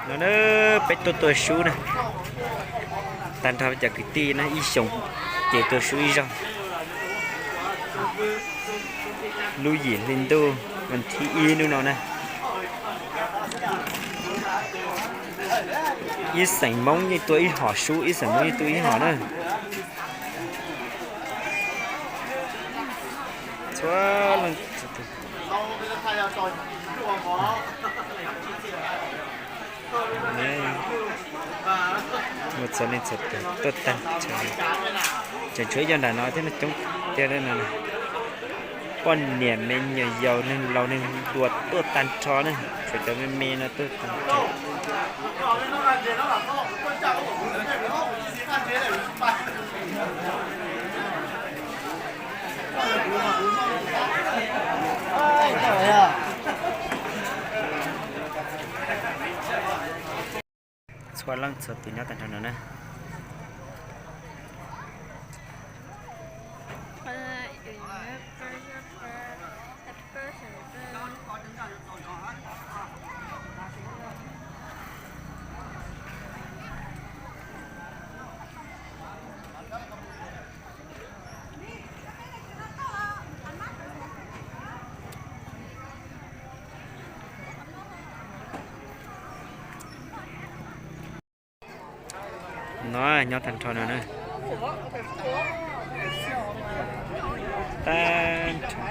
No na, peb tuaj tua sub na, tag nrho cov kwv tij na ib xyoos ces tua sub ib zaug. Lub yim hli ntuj vas thib ib hnub no na, ib xeem Hmoob yeej tua ib hom sub, ib xeem Hmoob yeej tua ib hom na. Txhua leej muaj txhua leej txhua tus tuaj tag nrho, tseem tshuav ib co nram no thiab no, coob tiag no. Poj niam me nyuam yaus neeg laus neeg hluas tuaj tag nrho na, tshuav cov me me no tuaj tag nrho. Txhua leej txhua tus nyob tag nrho no na. No nyob tag nrho no na. Tag nrho.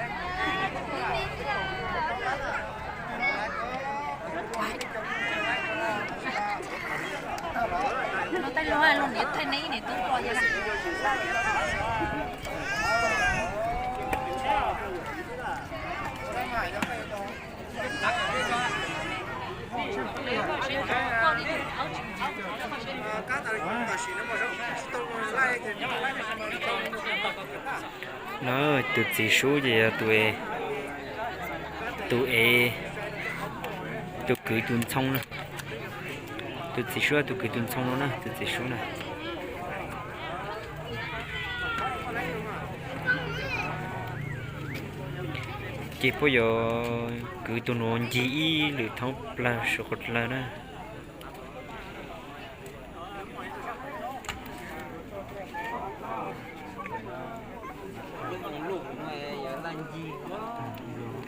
No tus txiv sub ces yog tus, tus es, tus kwv tus ntxhoo na. Tus txiv sub tus kwv tus ntxhoo no na, tus txiv sub na. Ces puab yuav kwv tus nuav ncig ib lwm thoob plawg suav qhov dlawg na.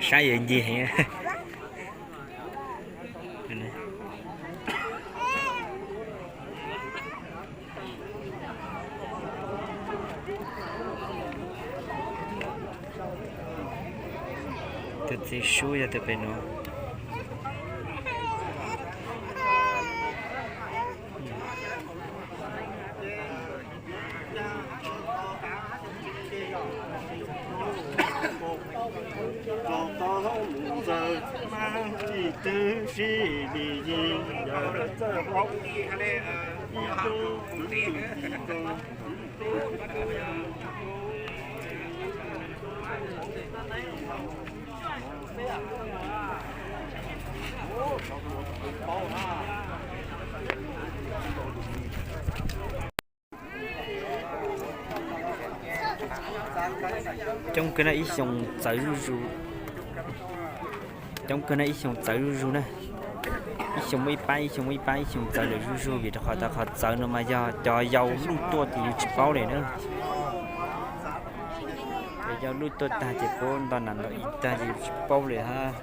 Saib yuav ncig heev. Tus txiv sub yog tus pem nuav. Coob kawg na, ib xyoos txawv zuj zus. Coob kawg na, ib xyoos txawv zuj zus na. Ib xyoos muaj ib pab, ib xyoos muaj ib pab, ib xyoos txawv lawm zuj zus, vim rau qhov tas qhov txawv no mas yog cov yau luj tuaj ces yus tsis paub li na. Cov yau luj tuaj tag ces puab nto nas nto ib tag ces yus tsis paub li hab.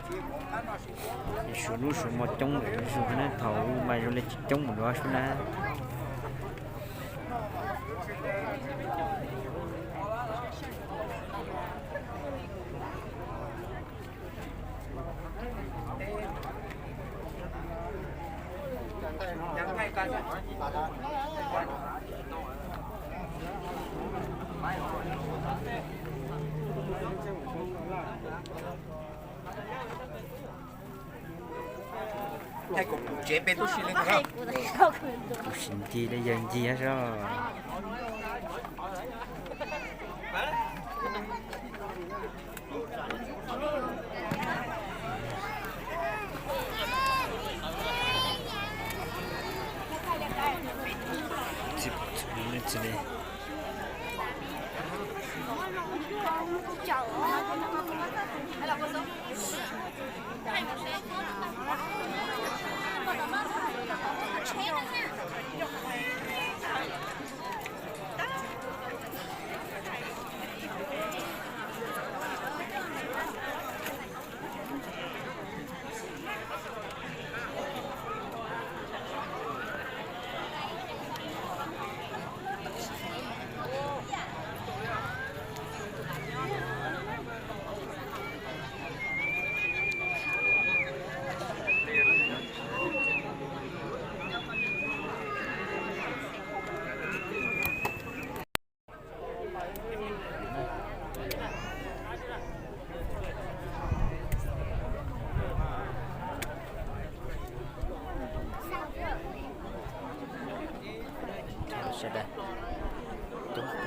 Suav hnub suav hmo coob lawm zuj zus na, thaum ub mas zoo li tsis coob mus dua sub na. Kuv tsev peb tub si li ntawd. Kuv sim ncig li yawg ncig sub. Sawv daws.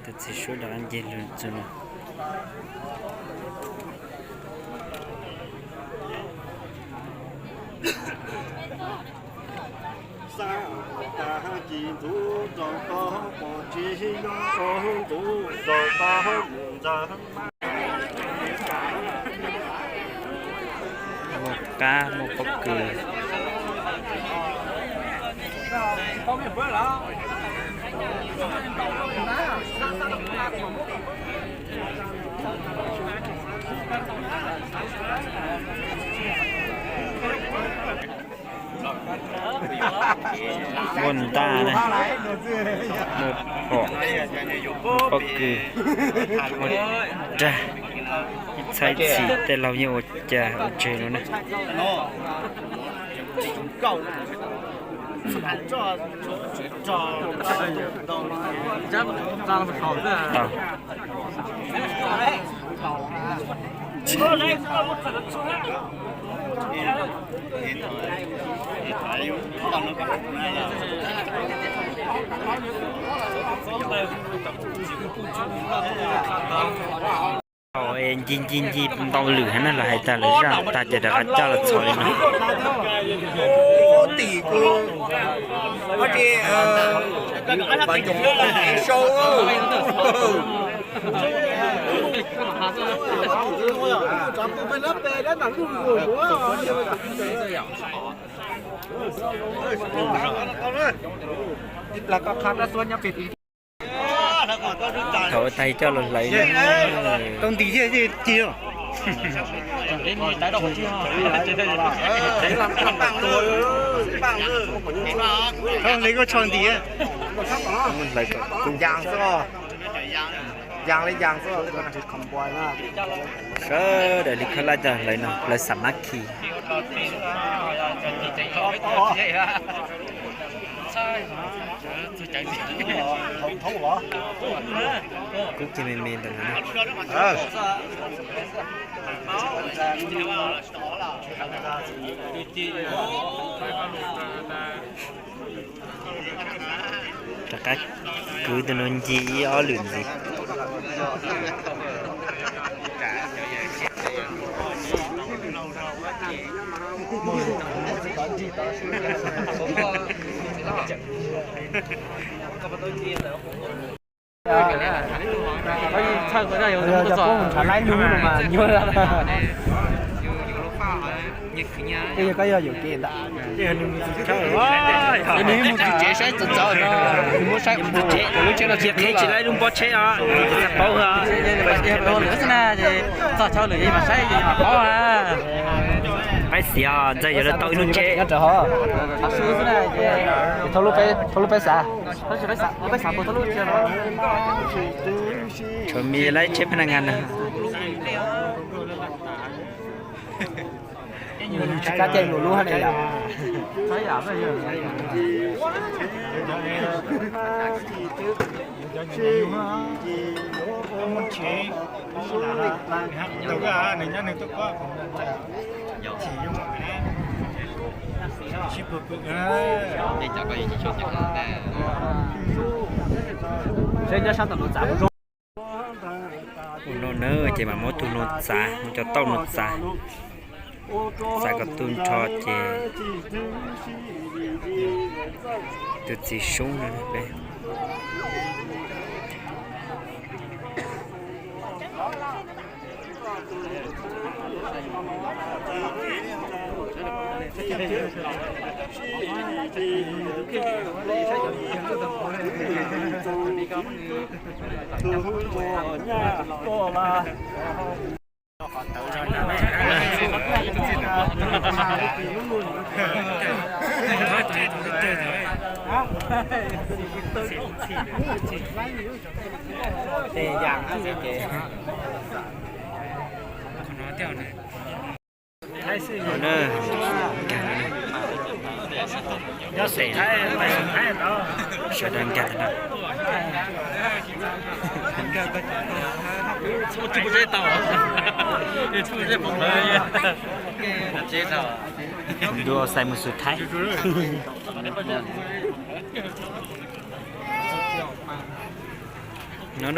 Tus txiv suav rov qab nce lug txug no. Muaj qab muaj pob kws. Muaj ntaj na, muaj phom, muaj pob kws, muaj rag, ib txhais txhim tej laug yeej ua cas ua tseg no na. Ncig ncig ncig ntau lwm heev na, lawv hais tas lawv zaj tag ces rov qab coj los txhom li no. Thaum tag coj los hlawv. Tau ntim thiab ci. Hle koj tsho ntim. Hlawv kom kub. Sawv daws li khaub laj coj hlawv no, hlawv xam mab khi. Kub kiag me me ntawm no. Rov qab kwv tus no ncig ib ob lwm ntxiv. Txhawj yog thaum laib lub no mas nyuaj. Yog koj yog yuam kev ntag. Nws mus txog tsev saib txawv txawv no, nws muab saib ua tus tsev, lub tsheb no tsis qhib tsis laib lub pob tsheb os, tsis txhaj paub os. Txog chaw lawm ces mam saib ces mam paub. Qaib xiav os, ntxawg yuav tau ib lub tsheb. Thauj lub peb xav. Tshuav me laib tsheb phab naj ngas na. Tsis kab ceg luag lub ne yom. Ua no na ces mam muab tus no txav, muab cov tauj no txav, txav kom tu nrho ces tus txiv sub no peb Sawv daws nkag tau na. Ntu xais mus xus thaib. No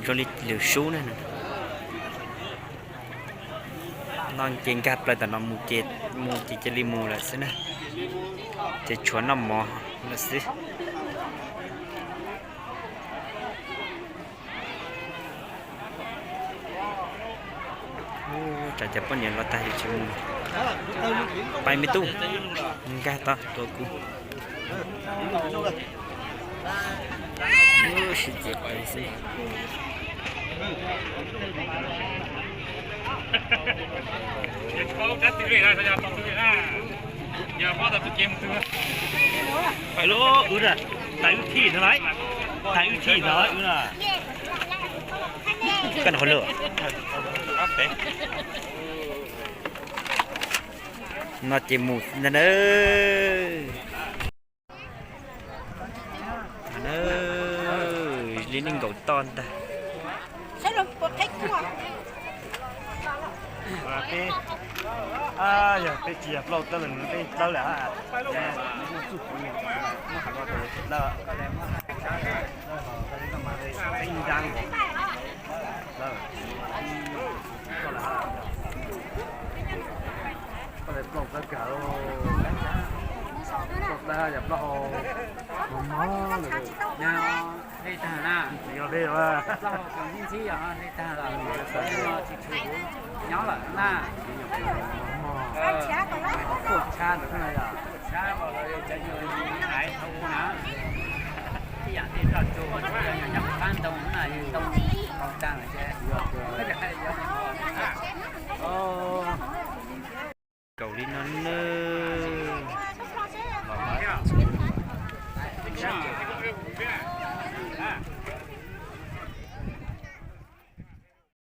zoo li lwm sub na. No ces nkag plaws tom no mus ces, mus ces cia li mus lawm xwb na. Ces tshuav noj mov lawm xwb. Tsam cov poj niam los tag yus tsis mus. Pais me tub, nkag tau tua kuv. Sib txiv pais xwb. Pais lauj, wb na, tais wb thim no lauj, tais wb thim no wb na. Koj nov qhov lwm. No ces mus ntag na. Li neej nkaum toj ntag. Yog peb tsis yog plaub tawb los nws peb dawb lawm. Muaj txuj puv nws muab hais los tus tsis dawb. Ib nrab nkaus. Koj lawm, koj lawm plaub tawb kawg. Plaub tawb yog plaub hau mos mos lawm. Li tag na. Tsis yog li. Plaub hau tseem ntxhib ntxhib yog li tag los no tsis tshua nyob lawm na. Tuaj tshab ntawd yog. Tshab los yog cov nyuag hais dhau na. Ib yam li roj tsuag, cov nyuag nyob qab ntoo na, ntoo qau tag lawm ces. Kaum li no nawb.